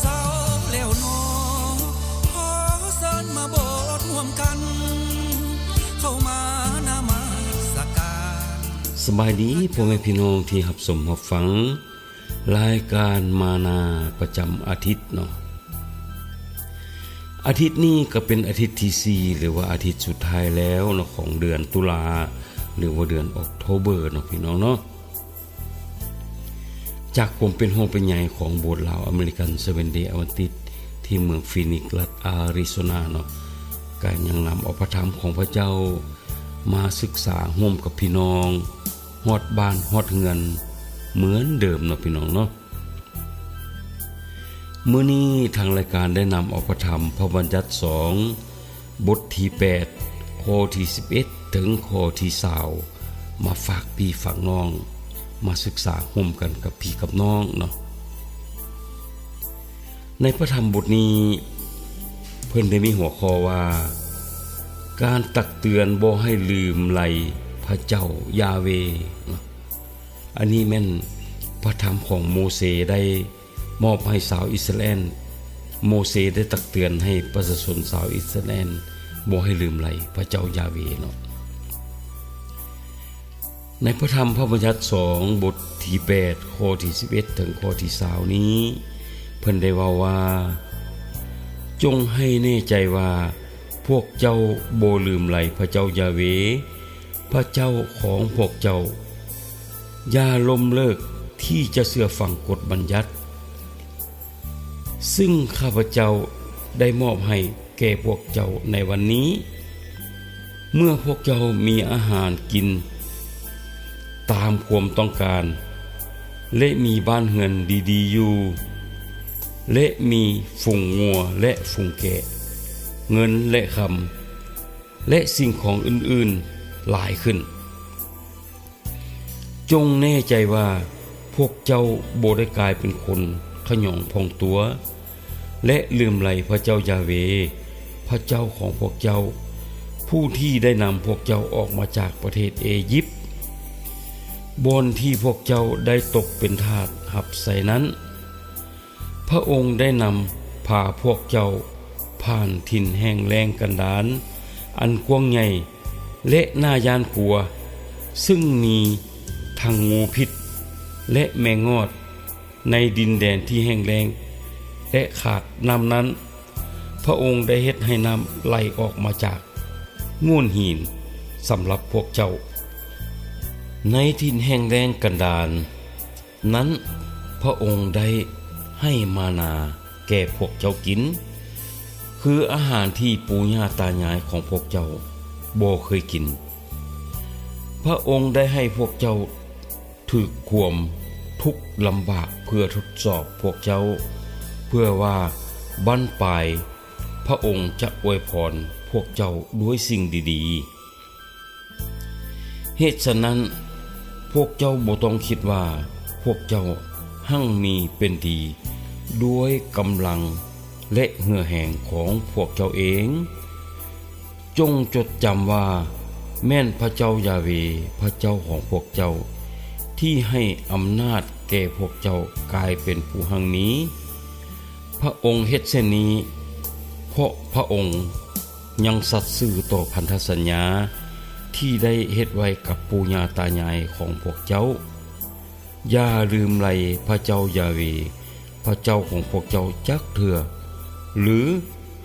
ເຊົ້າແລ້ວໜໍ ຂໍເຊີນມາໂບດຮ່ວມກັນ ເຂົ້າມານະມັດສະການ. ສະບາຍດີພໍ່ແມ່ພີ່ນ້ອງທີ່ຮັບຊົມຮັບຟັງລາຍການມານາປະຈຳອາທິດເນາະ. ອາທິດນີ້ກໍເປັນອາທິດທີສີ່ ຫຼືວ່າອາທິດສຸດທ້າຍແລ້ວເນາະ ຂອງເດືອນຕຸລາ ຫຼືວ່າເດືອນອອກໂທເບີເນາະ ພີ່ນ້ອງເນາະ. ຈາກຄວາມເປັນຫ່ວງເປັນໃຍຂອງໂບດລາວອາເມລິກັນ Seventh Day Adventist ທີ່ເມືອງຟີນິກ ລັດອາຣິໂຊນາເນາະ, ກໍຍັງນຳເອົາພະທຳຂອງພະເຈົ້າມາສຶກສາຮ່ວມກັບພີ່ນ້ອງ ຮອດບ້ານຮອດເຮືອນເໝືອນເດີມເນາະ ພີ່ນ້ອງເນາະ. ມື້ນີ້ທາງລາຍການໄດ້ນຳເອົາພະທຳພະບັນຍັດສອງ ບົດທີແປດ ຂໍ້ທີສິບເອັດ ເຖິງຂໍ້ທີຊາວ ມາຝາກພີ່ຝາກນ້ອງ ມາສຶກສາຮ່ວມກັນກັບພີ່ກັບນ້ອງເນາະ. ໃນພະທຳບົດນີ້ ເພິ່ນໄດ້ມີຫົວຂໍ້ວ່າ ການຕັກເຕືອນບໍ່ໃຫ້ລືມໄຫຼພະເຈົ້າຢາເວເນາະ. ອັນນີ້ແມ່ນພະທຳຂອງໂມເຊໄດ້ ມອບໃຫ້ຊາວອິດສະຣາແອນ, ໂມເຊໄດ້ຕັກເຕືອນໃຫ້ປະຊາຊົນຊາວອິດສະຣາແອນບໍ່ໃຫ້ລືມໄຫຼພະເຈົ້າຢາເວເນາະ. ໃນພະທຳພະບັນຍັດສອງ ບົດທີແປດ ຂໍ້ທີສິບເອັດ ເຖິງຂໍ້ທີຊາວນີ້ ເພິ່ນໄດ້ເວົ້າວ່າ, ຈົ່ງໃຫ້ແນ່ໃຈວ່າພວກເຈົ້າບໍ່ລືມໄຫຼພະເຈົ້າຢາເວ ພະເຈົ້າຂອງພວກເຈົ້າ. ຢ່າລົ້ມເລີກທີ່ຈະເຊື່ອຟັງກົດບັນຍັດ ຊຶ່ງຂ້າພະເຈົ້າໄດ້ມອບໃຫ້ແກ່ພວກເຈົ້າໃນວັນນີ້. ເມື່ອພວກເຈົ້າມີອາຫານກິນຕາມຄວາມຕ້ອງການ ແລະ ມີບ້ານເຮືອນດີໆຢູ່ ແລະ ມີຝູງງົວ ແລະ ຝູງແກະ, ເງິນ ແລະ ຄຳ ແລະ ສິ່ງຂອງອື່ນໆຫຼາຍຂຶ້ນ, ຈົ່ງແນ່ໃຈວ່າພວກເຈົ້າບໍ່ໄດ້ກາຍເປັນຄົນຂະຫຍອງຜ່ອງຕົວ ແລະ ລືມໄຫຼພະເຈົ້າຢາເວ ພະເຈົ້າຂອງພວກເຈົ້າ, ຜູ້ທີ່ໄດ້ນຳພວກເຈົ້າອອກມາຈາກປະເທດເອຢິບ, ບ່ອນທີ່ພວກເຈົ້າໄດ້ຕົກເປັນທາດຮັບໃຊ້ນັ້ນ. ພະອົງໄດ້ນຳພາພວກເຈົ້າຜ່ານຖິ່ນແຫ້ງແລ້ງກັນດານອັນກວ້າງໃຫຍ່ ແລະ ໜ້າຢ້ານກົວ, ຊຶ່ງມີທັງງູພິດ ແລະ ແມງງອດໃນດິນແດນທີ່ແຫ້ງແລ້ງ ແລະ ຂາດນ້ຳນັ້ນ. ພະອົງໄດ້ເຮັດໃຫ້ນ້ຳໄຫຼອອກມາຈາກໂງ່ນຫີນສຳລັບພວກເຈົ້າ ໃນຖິ່ນແຫ້ງແລ້ງກັນດານ. ນັ້ນພະອົງໄດ້ໃຫ້ມານາແກ່ພວກເຈົ້າກິນ, ຄືອາຫານທີ່ປູ່ຍ່າຕາຍາຍຂອງພວກເຈົ້າບໍ່ເຄີຍກິນ. ພະອົງໄດ້ໃຫ້ພວກເຈົ້າຖືກຄວາມທຸກລຳບາກເພື່ອທົດສອບພວກເຈົ້າ, ເພື່ອວ່າບັ້ນປາຍພະອົງຈະອວຍພອນພວກເຈົ້າດ້ວຍສິ່ງດີໆ. ເຫດສະນັ້ນ, ພວກເຈົ້າບໍ່ຕ້ອງຄິດວ່າພວກເຈົ້າຮັ່ງມີເປັນດີດ້ວຍກຳລັງ ແລະ ເຫື່ອແຮງຂອງພວກເຈົ້າເອງ. ຈົ່ງຈົດຈຳວ່າແມ່ນພະເຈົ້າຢາເວ ພະເຈົ້າຂອງພວກເຈົ້າ ທີ່ໃຫ້ອຳນາດແກ່ພວກເຈົ້າກາຍເປັນຜູ້ຮັ່ງມີ. ພະອົງເຮັດເຊັ່ນນີ້ ເພາະພະອົງຍັງສັດຊື່ຕໍ່ພັນທະສັນຍາທີ່ໄດ້ເຮັດໄວ້ກັບປູ່ຍ່າຕາຍາຍຂອງພວກເຈົ້າ. ຢ່າລືມໄຫຼພະເຈົ້າຢາເວ ພະເຈົ້າຂອງພວກເຈົ້າຈັກເທື່ອ ຫຼື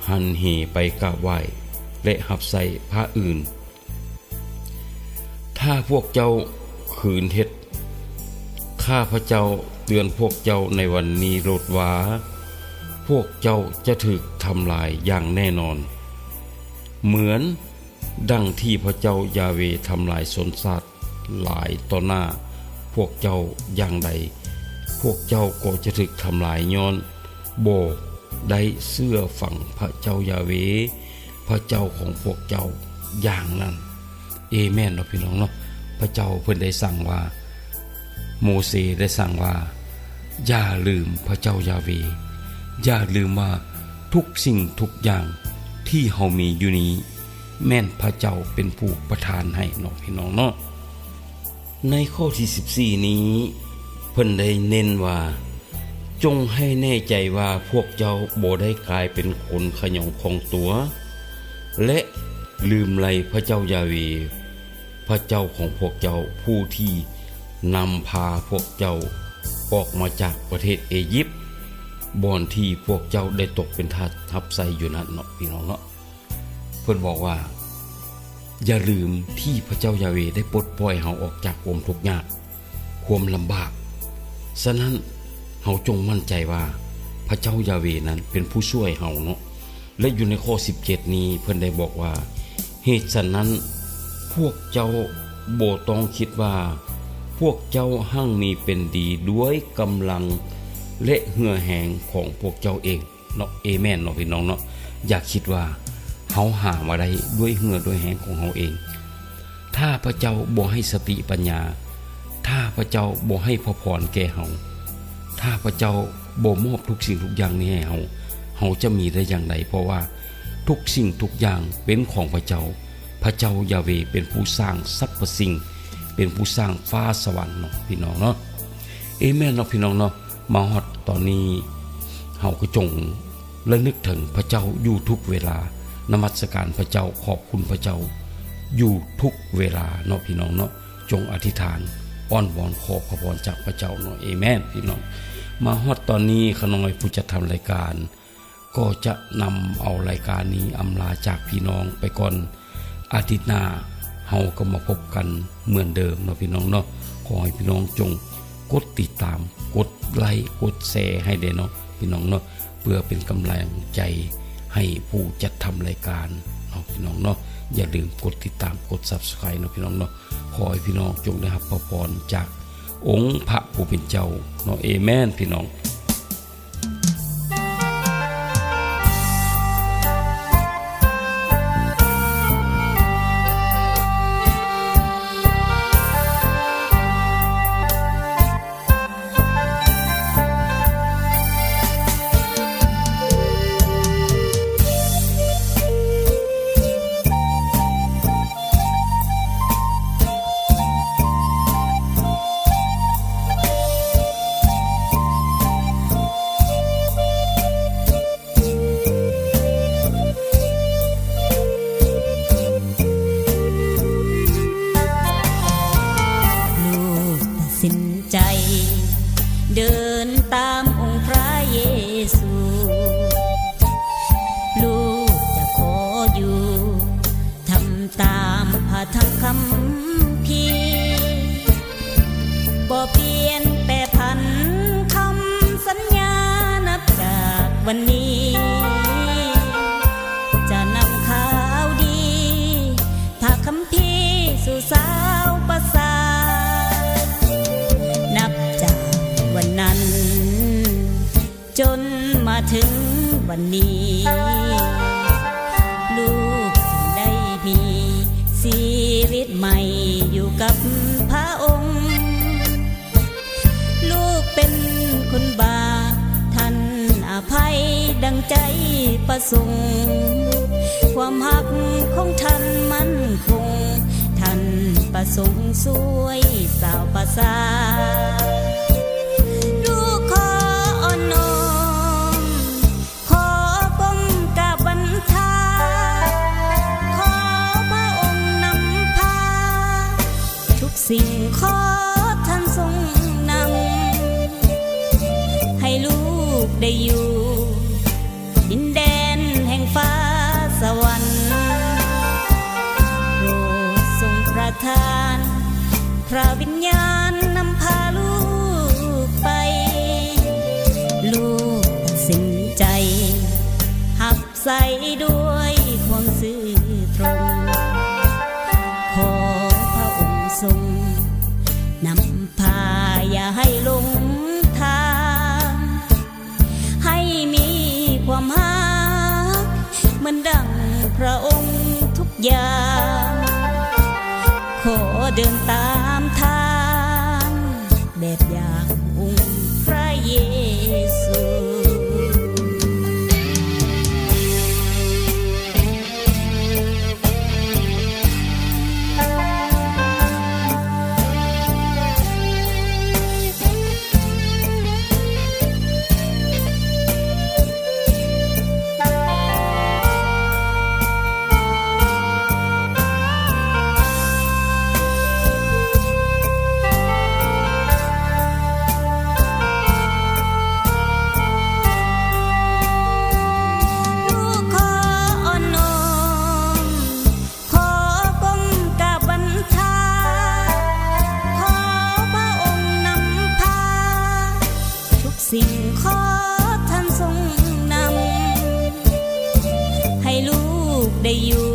ຫັນເຫໄປກາບໄຫວ້ ແລະ ຮັບໃຊ້ພະອື່ນ. ຖ້າພວກເຈົ້າຄືນເຮັດ, ຂ້າພະເຈົ້າເຕືອນພວກເຈົ້າໃນວັນນີ້ໂລດວ່າ, ພວກເຈົ້າຈະຖືກທຳລາຍຢ່າງແນ່ນອນ, ເໝືອນດັ່ງທີ່ພະເຈົ້າຢາເວທຳລາຍຊົນຊາດຫຼາຍຕໍ່ໜ້າພວກເຈົ້າຢ່າງໃດ, ພວກເຈົ້າກໍຈະຖືກທຳລາຍຍ້ອນບໍ່ໄດ້ເຊື່ອຟັງພະເຈົ້າຢາເວ ພະເຈົ້າຂອງພວກເຈົ້າຢ່າງນັ້ນ. ເອແມ່ນເນາະ ພີ່ນ້ອງເນາະ. ພະເຈົ້າເພິ່ນໄດ້ສັ່ງວ່າ, ໂມເຊໄດ້ສັ່ງວ່າ, ຢ່າລືມພະເຈົ້າຢາເວ, ຢ່າລືມວ່າທຸກສິ່ງທຸກຢ່າງທີ່ເຮົາມີຢູ່ນີ້ ແມ່ນພະເຈົ້າເປັນຜູ້ປະທານໃຫ້ເນາະ ພີ່ນ້ອງເນາະ. ໃນຂໍ້ທີສິບສີ່ນີ້ ເພິ່ນໄດ້ເນັ້ນວ່າ ຈົ່ງໃຫ້ແນ່ໃຈວ່າພວກເຈົ້າບໍ່ໄດ້ກາຍເປັນຄົນຂະຫຍອງຂອງຕົວ ແລະ ລືມໄລພະເຈົ້າຢາເວ ພະເຈົ້າຂອງພວກເຈົ້າ ຜູ້ທີ່ນຳພາພວກເຈົ້າອອກມາຈາກປະເທດເອຢິບ ບ່ອນທີ່ພວກເຈົ້າໄດ້ຕົກເປັນທາດຮັບໃຊ້ຢູ່ນັ້ນເນາະ ພີ່ນ້ອງເນາະ. ເພິ່ນບອກວ່າ ຢ່າລືມທີ່ພະເຈົ້າຢາເວໄດ້ປົດປ່ອຍເຮົາອອກຈາກຄວາມທຸກຍາກ ຄວາມລຳບາກ. ສະນັ້ນ ເຮົາຈົ່ງໝັ້ນໃຈວ່າພະເຈົ້າຢາເວນັ້ນເປັນຜູ້ຊ່ວຍເຮົາເນາະ. ແລະ ຢູ່ໃນຂໍ້ສິບເຈັດນີ້ ເພິ່ນໄດ້ບອກວ່າ ເຫດສະນັ້ນ ພວກເຈົ້າບໍ່ຕ້ອງຄິດວ່າ ພວກເຈົ້າຮັ່ງມີເປັນດີດ້ວຍກຳລັງ ແລະ ເຫື່ອແຮງຂອງພວກເຈົ້າເອງ. ເນາະ ເອແມ່ນເນາະ ພີ່ນ້ອງເນາະ. ຢ່າຄິດວ່າເຮົາຫາມາໄດ້ດ້ວຍເຫື່ອດ້ວຍແຮງຂອງເຮົາເອງ. ຖ້າພະເຈົ້າບໍ່ໃຫ້ສະຕິປັນຍາ, ຖ້າພະເຈົ້າບໍ່ໃຫ້ພະພອນແກ່ເຮົາ, ຖ້າພະເຈົ້າບໍ່ມອບທຸກສິ່ງທຸກຢ່າງນີ້ໃຫ້ເຮົາ, ເຮົາຈະມີໄດ້ຢ່າງໃດ? ເພາະວ່າທຸກສິ່ງທຸກຢ່າງເປັນຂອງພະເຈົ້າ. ພະເຈົ້າຢາເວເປັນຜູ້ສ້າງສັບພະສິ່ງ, ເປັນຜູ້ສ້າງຟ້າສະຫວັນເນາະ ພີ່ນ້ອງເນາະ. ເອແມ່ນເນາະ ພີ່ນ້ອງເນາະ. ມາຮອດຕອນນີ້ ເຮົາກໍຈົ່ງລະນຶກເຖິງພະເຈົ້າຢູ່ທຸກເວລາ, ນະມັດສະການພະເຈົ້າ, ຂອບຄຸນພະເຈົ້າຢູ່ທຸກເວລາເນາະ ພີ່ນ້ອງເນາະ. ຈົ່ງອະທິຖານ, ອ້ອນວອນຂໍພະພອນຈາກພະເຈົ້າເນາະ. ເອແມ່ນ ພີ່ນ້ອງ. ມາຮອດຕອນນີ້ ຂ້ານ້ອຍຜູ້ຈັດທຳລາຍການ ກໍຈະນຳເອົາລາຍການນີ້ອຳລາຈາກພີ່ນ້ອງໄປກ່ອນ. ອາທິດໜ້າເຮົາກໍມາພົບກັນເໝືອນເດີມເນາະ ພີ່ນ້ອງເນາະ. ຂໍໃຫ້ພີ່ນ້ອງຈົ່ງກົດຕິດຕາມ, ກົດໄລ, ກົດແຊໃຫ້ແດ່ເນາະ ພີ່ນ້ອງເນາະ, ເພື່ອເປັນກຳລັງໃຈໃຫ້ຜູ້ຈັດທຳລາຍການເນາະ ພີ່ນ້ອງເນາະ. ຢ່າລືມກົດຕິດຕາມ, ກົດ Subscribe ເນາະ ພີ່ນ້ອງເນາະ. ຂໍໃຫ້ພີ່ນ້ອງຈົ່ງໄດ້ຮັບພະພອນຈາກອົງພະຜູ້ເປັນເຈົ້າເນາະ. ເອແມ່ນ ພີ່ນ້ອງ. ລູກຕັດສິນໃຈເດີນຕາມອົງພະເຢຊູ. ລູກຈະຂໍຢູ່ ທຳຕາມພະທຳຄຳພີ, ບໍ່ປ່ຽນແປຜັນຄຳສັນຍາ. ນັບຈາກວັນນີ້ ຈະນຳຂ່າວດີພະຄຳພີສູ່ຊາວປະຊາ. ນັບຈາກວັນນັ້ນ ຈົນມາເຖິງວັນນີ້ ລູກຈຶ່ງໄດ້ມີຊີວິດໃໝ່ຢູ່ກັບພະອົງ. ລູກເປັນຄົນບາບ, ທ່ານອະໄພດັ່ງໃຈປະສົງ. ຄວາມຮັກຂອງທ່ານໝັ້ນຄົງ, ທ່ານປະສົງຊ່ວຍຊາວປະຊາ. ລູກຂໍອ່ອນນ້ອມ ຂໍກົ້ມກາບບັນທາ, ຂໍພະອົງນຳພາ, ທຸກສິ່ງຂໍທ່ານຊົງນຳ, ໃຫ້ລູກໄດ້ຢູ່ ດິນແດນແຫ່ງຟ້າສະຫວັນ. ໂປດຊົງປະທານພະວິນຍານນຳພາລູກໄປ. ລູກຕັດສິນໃຈຮັບໃຊ້ດ້ວຍຄວາມຊື່ ພະອົງຊົງນຳພາ ຢ່າໃຫ້ຫຼົງທາງ, ໃຫ້ມີຄວາມຮັກເໝືອນດັ່ງພະອົງທຸກຢ່າງ. ຂໍເດີນຕາມທາງ ແບບຢ່າງອົງພະເຢຊູ. ເ ສິ່งขอท่านทรงนำ ให้ลูกได้อยู่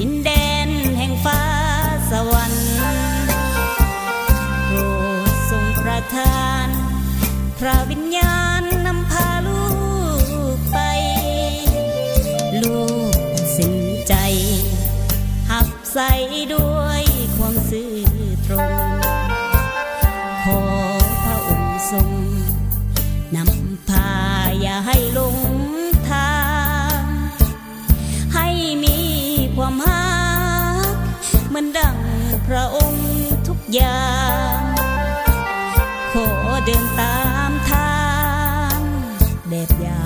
ดินแดนแห่งฟ้าสวรรค์ โปรดทรงประทาน พระวิญญาณนำพาลูกไป ลูกตัดสินใจ หับ ใส่ด้วยความซื่อตรง ขอพระองค์ทรงนำพาอย่าให้หลงทาง ให้มีความฮักเหมือนดังพระองค์ทุกอย่าง ขอเดินตามทางแบบอย่าง